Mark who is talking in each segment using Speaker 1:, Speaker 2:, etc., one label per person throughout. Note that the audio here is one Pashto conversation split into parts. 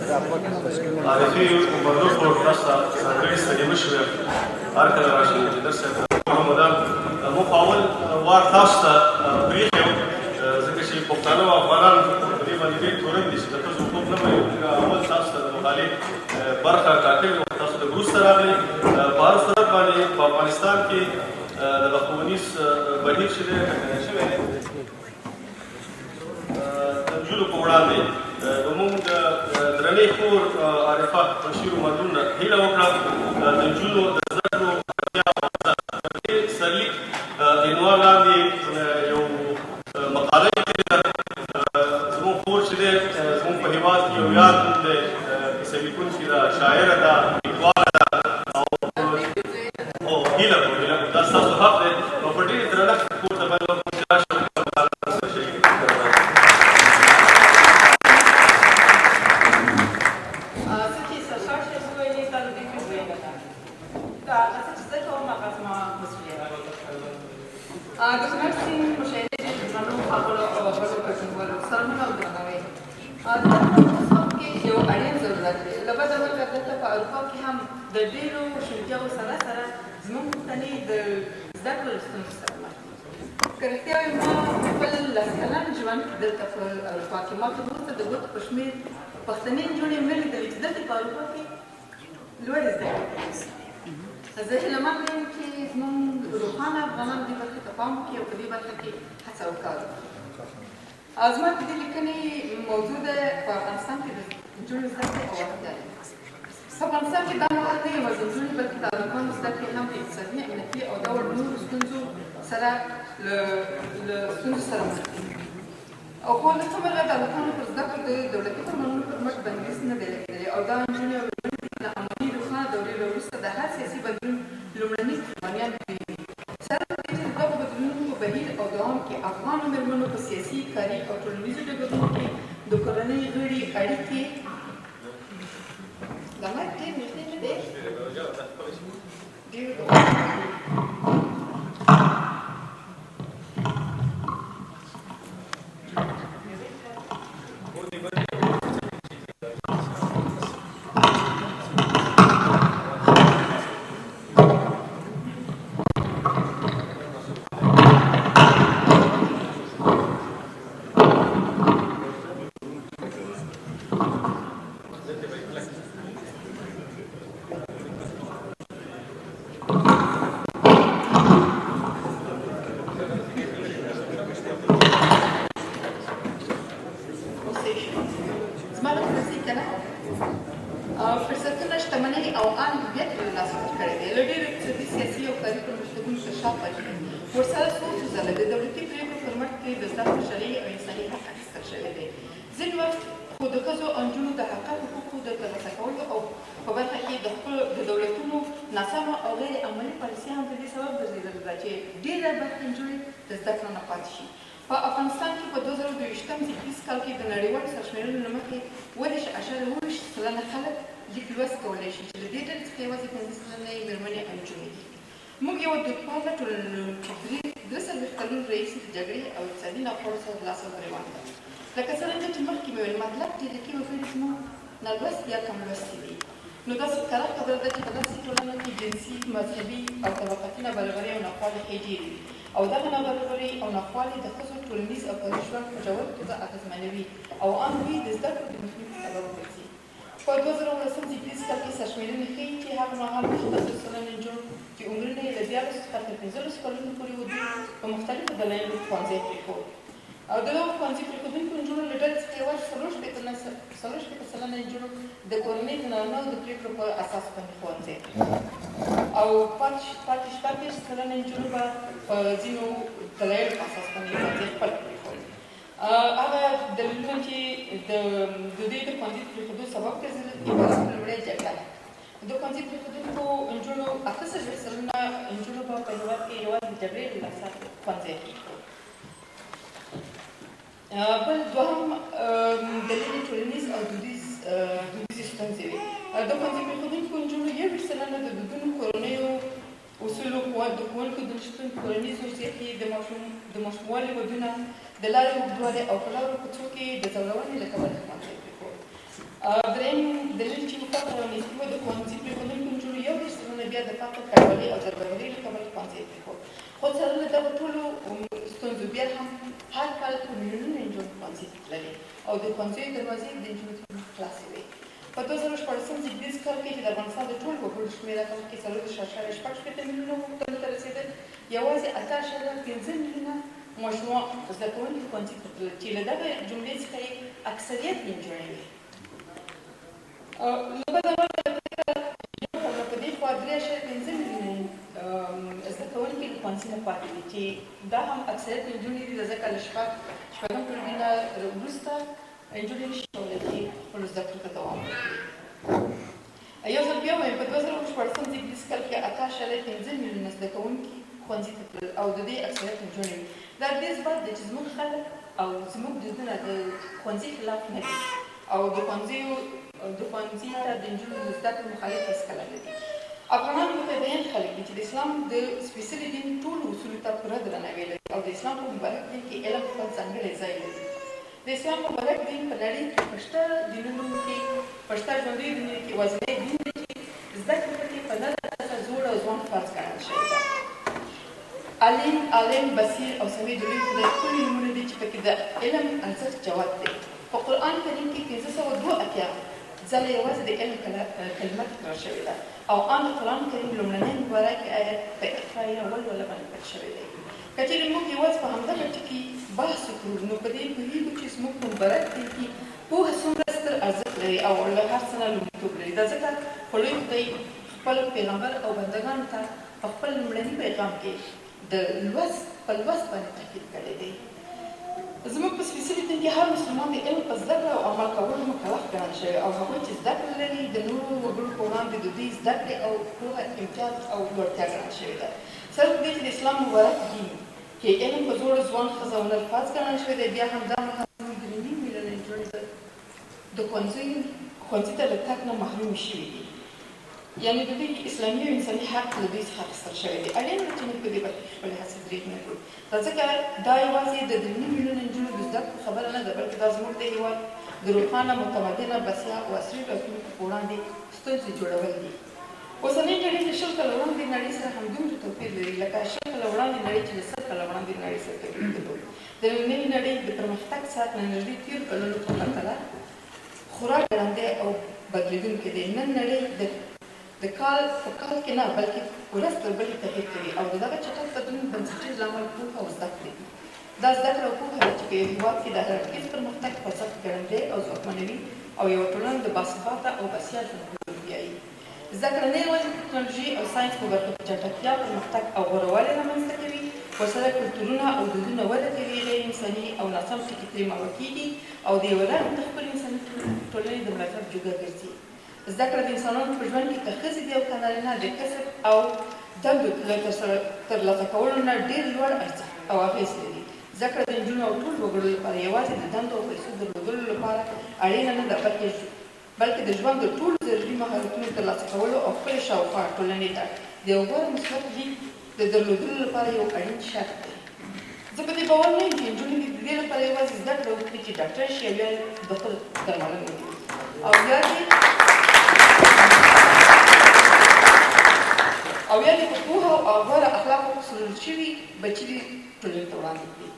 Speaker 1: عارفې عمرلو خور، تاسو ته ځانګړې ستړې مه شوې. هر کله راشئ، انجینر صاحب مو ده. موږ خو اول وار تاسو ته پرېښی و، ځکه چې پښتانه او افغانان په دې باندې ډېر تورن دي چې د ښځو حقوق نه مني. موږ اول تاسو ته د مقالې برخه ټاکلې وه، تاسو لږ وروسته راغلي. په هر صورت باندې په افغانستان کې دغه ښوونیز بهیر چې دی ټکنی شوی دی د نجونو په وړاندې، نو موږ د درنې خور عارفه بشیر عمرلون نه هیله وکړه د نجونو د زده کړو اړتیا او د سرلیک عنوان لاندې یو مقاله لیکلې ده. زموږ خور چې دی زموږ په هېواد کې یو یاد نوم دی، کیسه لیکونکې ده، شاعره ده، لیکواله ده او هیله کوم، هیله کوم، دا ستاسو حق دی او په ډېر درنښت خور ته باید ورکړو چې راشي او خپله مقاله سره شریکه کړي.
Speaker 2: څه چې سرشار صاحب وویلې، دا د دوی پیرزوینه ده. دا هغه څه چې زه کوم هغه زما مسؤلیت دی. د کونړ سیند مشاعرې ډېر درنو ښاغلو او اغلو ګډونوالو، سلامونه او درناوی. زده کړه په اوس وخت کې یو اړین ضرورت دی. له بده مرغه دلته په اروپا کې هم د ډېرو شونتیاوو سره سره زموږ پښتنې د زده کړو له ستونزو سره مخ دي. که رښتیا وایم، ما خپل 10 کلن ژوند کې دلته په اروپا کې ما تر اوسه د ګوتو په شمېر پښتنې نجونې نه لیدلې چې دلته په اروپا کې لوړې زده کړې کوي. زه هیله مند یم چې زموږ روښانه افغانان دې برخې ته پام وکړي او په دې برخه کې هڅه او کار وکړي. زما د دې لیکنې موضوع ده په افغانستان کې د نجونو زده کړې او اړتیاوې. په افغانستان کې دا مهال نه یوازې نجونې، بلکې د هلکانو زده کړې هم د اقتصادي، امنیتي او ډول نورو ستونزو سره له ستونزو سره مخ دي. او خو له څه مرغه د هلکانو پر زده کړو د دولتي فرمانونو پر مټ بندیز نه دی لګېدلی او دا نجونې او مېرمنې دي له اماني روښانه دورې وروسته د هر سیاسي بدلون لومړني قربانیان دوی وي. سره له دې چې د دغو بدلونونو په بهیر او دوام کې افغانو مېرمنو په سیاسي، کاري او ټولنیزو ډګرونو کې د کورنۍ غړي اړیکې دا مایک ډېر نږدې نه دی، ډېر. زما غږ رسي که نه؟ فرصتونه، شتمنۍ او ان هویت یې له لاسه ورکړی دی. له ډېرو اقتصادي، سیاسي او کاري پرمختګونو تر شا پاتې دي. ورسره څو څو ځله د دولتي پرېکړو پر مټ ترې د زده کړو شرعي او انساني حق اخیستل شوی دی. ځینې وخت خو د ښځو او نجونو د حقه حقوقو د ترلاسه کولو او په برخه کې د خپلو د دولتونو ناسمه او غیر عملي پالیسي هم د دې سبب ګرځېدلې ده چې ډېره برخه نجونې د زده کړو نه پاتې شي. په افغانستان کې په 2022 زېږدیز کال کې د نړیوالو سرشمېرنو له مخې 37.27% خلک لیک لوست کولی شي چې له دې ډلې څخه یوازې 5% یې مېرمنې او نجونې دي. موږ یوه دودپاله ټولنه لرو چې 43 کلونو راهیسې د جګړې او اقتصادي ناخوالو سره لاس او ګرېوان ده. لکه څرنګه چې مخکې مې وویل، مطلق ټیلکي وګړي زموږ نالوستي یا کم لوستي دي. نو داسې ښکاره خبره ده چې په داسې ټولنه کې جنسي، مذهبي او طبقاتي نابرابرۍ او ناخوالې ښې ډېرې وي او دغه نابرابرۍ او ناخوالې د ښځو ټولنیز او کاري ژوند په ژوره توګه اغېزمنوي او ان دوی د زده کړو د مخنیوي سبب ګرځي. په 2019 زېږدیز کال کې سرشمېرنې ښيي چې هغه مهال 80% نجونو چې عمرونه یې له 13 څخه تر 15 کلونو پورې وو، دوی په مختلفو دلایلو ښوونځی پرېښود او د دغو ښوونځي پرېښودونکو نجونو له ډلې څخه یوازې 64% نجونو د کورنۍ د نارینه د پرېکړو په اساس باندې ښوونځی پرېښود او پاتې 36% نجونو به په ځینو دلایلو په اساس باندې ښوونځی خپل پرېښود. هغه دلیلونه چې د دوی د ښوونځي پرېښودو سبب ګرځېدل عبارت لومړی جګړه ده. د ښوونځي پرېښودونکو نجونو 48% نجونو به په هېواد کې یوازې د جګړې له لاسه ښوونځی پرېښود. بل دوهم دلیل ټولنیز او دودیزې ستونزې وې. د ښوونځي پرېښودونکو نجونو 21% د دودونو، کورنیو اصولو، د ښوونکو د نشتون، کورني زور زیاتي، د ماشوموالي ودونه، د لارې اوږدوالی او په لارو کوڅو کې د ځورونې له کبله ښوونځی پرېښود. درېیم دلیل چې فقر او نیستي وه، د ښوونځي پرېښودونکو نجونو 31% بیا د فقر، کډوالۍ او دربدرۍ له کبله ښوونځی پرېښود. خو سره له دغو ټولو ستونزو بیا هم هر کال په میلیونونو نجونې ښوونځي ته تللې او د ښوونځیو دروازې د نجونو تر مخ خلاصې وې. په 2016 زېږدیز کال کې چې د افغانستان د ټولو وګړو شمېره په مخکې 34.66 میلیونه تنو ته رسېدل، یوازې 8.5 میلیونه ماشومان زده کوونکي ښوونځي ته تلل چې له دغه جملې څخه یې اکثریت نجونې وې. له بده مرغه له یو کال نه په دې خوا 3.5 میلیونه زده کوونکي له ښوونځي نه پاتې دي چې دا هم اکثریت نجونې دي، ځکه له شپږم ټولګي نه وروسته نجونې نشي کولی چې خپلو زده کړو ته دوام ورکړي. یو ځل بیا وایم، په 2016 زېږدیز کال کې 8.5 میلیونه زده کوونکي ښوونځي ته تلل او د دې اکثریت نجونې وې. دا د دې اثبات دی چې زموږ خلک او زموږ دودونه د ښوونځي خلاف نه دي او د ښوونځي ته د نجونو د زده کړو مخالف هېڅکله نه دي. افغانان متدین خلک دي چې د اسلام د سپېڅلي دین ټولو اصولو ته پوره درناوی لري او د اسلام په مبارک دین کې علم خپل ځانګړی ځای لري. د اسلام مبارک دین په نړۍ کې په شته دینونو کې، په شته ژوندیو دینونو کې یوازینی دین دی چې زده کړه پکې په نر ښځه، زوړ او ځوان فرض ګڼل شوې ده. علیم، عالم، بصیر او سمیع د لوی خدای ښکلي نومونه دي چې پکې د علم ارزښت جوت دی. په قرآن کریم کې 582 ځله یوازې د علم کلمه تکرار شوې ده او ان د قرآن کریم لومړنی مبارک آیت په اقرا یا ولوله باندې پیل شوی دی. که چېرې موږ یوازې په همدغه ټکي بحث وکړو نو په دې پوهېږو چې زموږ په مبارک دین کې پوهه څومره ستر ارزښت لري او له هر څه نه لومړیتوب لري. دا ځکه خو لوی خدای خپل پیغمبر او بندګانو ته په خپل لومړني پیغام کې د لوست په لوست باندې تاکید کړی دی. زموږ په سپېڅلي دین کې هر مسلمان د علم په زده کړه او عمل کولو مکلف ګڼل شوی او هغوی چې زده کړه لري د نورو وګړو په وړاندې د دوی زده کړې او پوهه امتیاز او لوړتیا ګڼل شوې ده. سره له دې چې د اسلام مبارک دین کې علم په زوړ، ځوان، ښځه او نر فرض ګڼل شوی دی، بیا هم دا مهال زموږ 3.5 میلیونه نجونې د ښوونځي ته له تګ نه محرومې شوې دي، یعنې د دوی اسلامي او انساني حق له دوی څخه اخیستل شوی دی. اړینه ده چې موږ په دې برخه کې خپلې هڅې درېغ نه کړو، دا ځکه دا یوازې د 3.5 میلیونه نجونو د زده کړو خبره نه ده، بلکې دا زموږ د هېواد د روښانه، متمدنه، بسیا او عصري راتلونکي په وړاندې ستونزې جوړول دي. اوسنۍ نړۍ له 20 کاله وړاندې نړۍ سره همدومره توپیر لري لکه 20 کاله وړاندې نړۍ چې له 100 کاله وړاندې نړۍ سره توپیر درلود. د نننۍ نړۍ د پرمختګ سرعت له نږدې تېرو کلونو په پرتله خورا ګړندی او بدلېدونکی دی. نن نړۍ د کال په کال کې نه، بلکې ورځ تر بلې تغییر کوي او د دغه چټک بدلون بنسټیز لامل پوهه او زده کړې دي. دا زده کړه او پوهه ده چې په یو هېواد کې د هر اړخیز پرمختګ خوځښت ګړندی او ځواکمنوي او یوه ټولنه د باثباته او بسیا ژوند په لور بیایي. زده کړه نه یوازې د ټکنالوژي او ساینس په برخو کې چټکتیا، پرمختګ او غوره والی رامنځته کوي، ورسره کلتورونه او دودونه وده کوي، غیر انساني او ناسم ټکي ترې محوه کېږي او د یوه رغنده ښکلې انساني ټولنې د ملاتړ جوګه ګرځي. زده کړه د انسانانو په ژوند کې که ښځې دي او که نارینه د کسب او دندو له ترلاسه کولو نه ډېر لوړ ارزښت او اغېز لري. زده کړه د نجونو او ټولو وګړو لپاره یوازې د دندو او پیسو درلودلو لپاره اړینه نه ده، بلکې د ژوند د ټولو ضروري مهارتونو ترلاسه کولو او خپلې شاوخوا ټولنې ته د یو غوره مثبت لید د درلودلو لپاره یو اړین شرط دی. زه په دې باور نه یم چې نجونې دې د دې لپاره یوازې زده کړه وکړي چې ډاکټر شي او یا د خود درملنه وکړي او یا دې په پوهه او غوره اخلاقو سرول شوي بچي دې ټولنې ته وړاندې کړي.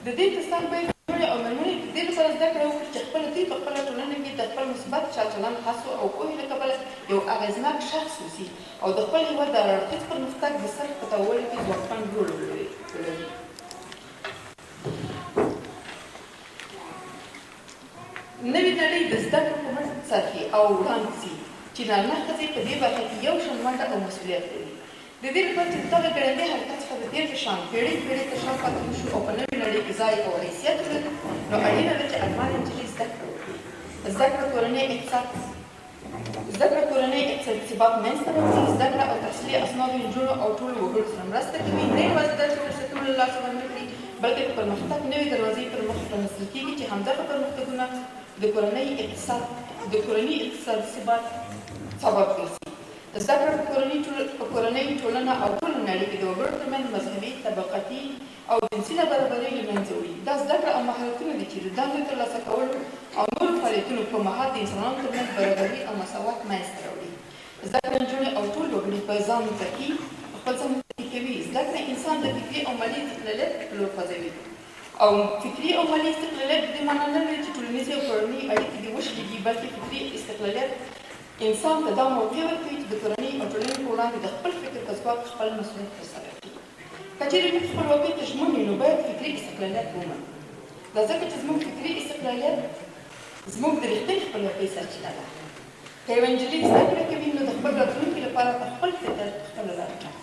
Speaker 2: د دې ترڅنګ باید نجونې او مېرمنې د دې لپاره زده کړه وکړي چې خپله دوی په خپله ټولنه کې د خپل مثبت چال چلند، هڅو او پوهې له کبله یو اغېزناک شخص اوسي او د خپل هېواد د هراړخیز پرمختګ د څرخ په تاوولو کې ځواکمن رول ولري. نوې نړۍ د زده کړو په مټ څرخي او وړاندې ځي چې نارینه ښځې په دې برخه کې یو شان ونډه او مسؤلیت لري. د دې لپاره چې د دغه ګړندي حرکت څخه د تېر په شان پېړۍ پېړۍ تر شا پاتې نه شو او په نوې نړۍ کې ځای او حیثیت ولرو، نو اړینه ده چې افغانې نجلۍ زده کړه وکړي. زده کړه کورنۍ اقتصادي ثبات منځته راوړي. زده کړه او تحصیلي اسنادو نجونو او ټولو وګړو سره مرسته کوي، نه یوازې دا چې فرصتونه له لاسه ورنه کړي، بلکې د پرمختګ نوې دروازې پر مخ پرانیستل کېږي چې همدغه پرمختګونه د کورنۍ اقتصادي ثبات سبب ګرځي. زده کړه په کورنۍ ټولنه او ټوله نړۍ کې د وګړو ترمنځ مذهبي، طبقاتي او جنسي نابرابرۍ له منځه وړي. دا زده کړه او مهارتونه دي چې د دندو ترلاسه کولو او نورو فعالیتونو په مهال د انسانانو ترمنځ برابري او مساوات منځته راوړي. زده کړه نجونې او ټول وګړي په ځان متکي په خپل ځان متکي کوي. زده کړه انسان د فکري او مالي استقلالیت په لور خوځوي، او فکري او مالي استقلالیت د دې معنا نه لري چې ټولنیزې او کورنۍ اړیکې دې وشلېږي، بلکې فکري استقلالیت انسان ته دا موقع ورکوي چې د کورنۍ او ټولنې په وړاندې د خپل فکر په ځواک خپل مسؤلیت ترسره کړي. که چېرې موږ خپلواکۍ ته ژمن یو، نو باید فکري استقلالیت ومنو. دا ځکه چې زموږ فکري استقلالیت زموږ د رښتینې خپلواکۍ سرچینه ده. که یوه نجلۍ زده کړه کوي، نو د خپل راتلونکي لپاره په خپل فکر خپله لاره ټاکي.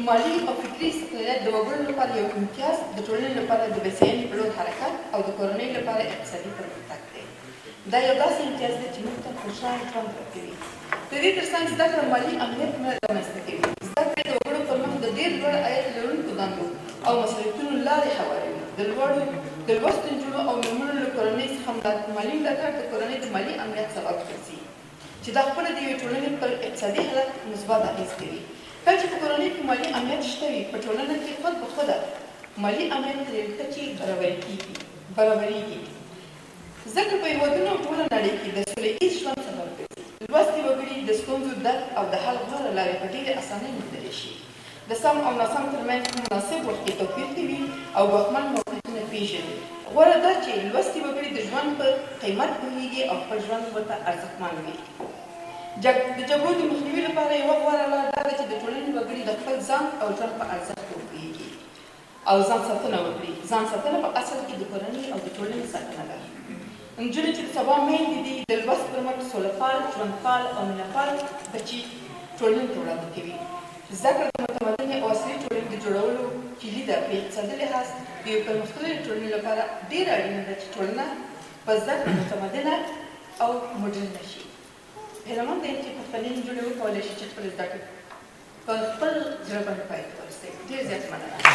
Speaker 2: مالي او فکري استقلالیت د وګړو لپاره یو امتیاز، د ټولنې لپاره د بسیاینې په لور حرکت او د کورنۍ لپاره اقتصادي پرمختګ دی. دا یو داسې امتیاز دی چې موږ ته خوشحال ژوند ورکوي. د دې ترڅنګ زده کړه مالي امنیت نه رامنځته کوي. زده کړې د وګړو پر مخ د ډېر لوړ عاید لرونکو دندو او مسؤلیتونو لارې هواروي. د لوستو نجونو او مېرمنو له کورنۍ څخه مالي ملاتړ د کورنۍ د مالي امنیت سبب ګرځي، چې دا خپله د یوې ټولنې پر اقتصادي حالت مثبت اغېز کوي. کله چې په کورنۍ کې مالي امنیت شته وي، په ټولنه کې خود به خوده مالي امنیت تر یوې کچې برابرېږي. زده کړه په هېوادونو او ټوله نړۍ کې د سوله ییز ژوند سبب ګرځي. لوستي وګړي د ستونزو درک او د حل غوره لارې په ډېرې اسانۍ موندلی شي. د سم او ناسم ترمنځ په مناسب وخت کې توپیر کوي او ګواښمن موقعیتونه پېژني. غوره دا چې لوستي وګړي د ژوند په قیمت پوهېږي او خپل ژوند ورته ارزښتمن وي. د جګړو د مخنیوي لپاره یوه غوره لار دا ده چې د ټولنې وګړي د خپل ځان او ژوند په ارزښت وپوهېږي او ځان ساتنه وکړي. ځان ساتنه په اصل کې د کورنۍ او د ټولنې ساتنه ده. نجونې چې د سبا میندې دي، د لوست پر مټ سولهپال، ژوندپال او مینهپال بچي ټولنې ته وړاندې کوي. زده کړه د متمدنې او عصري ټولنې د جوړولو کیلي ده. په اقتصادي لحاظ د یوې پرمختللې ټولنې لپاره ډېره اړینه ده چې ټولنه په زده کړه متمدنه او مډرنه شي. هیله مند یم چې پښتنې نجونې وکولی شي چې خپلې زده کړې په خپل زړه باندې پای ته ورسوي. ډېر زیات مننه.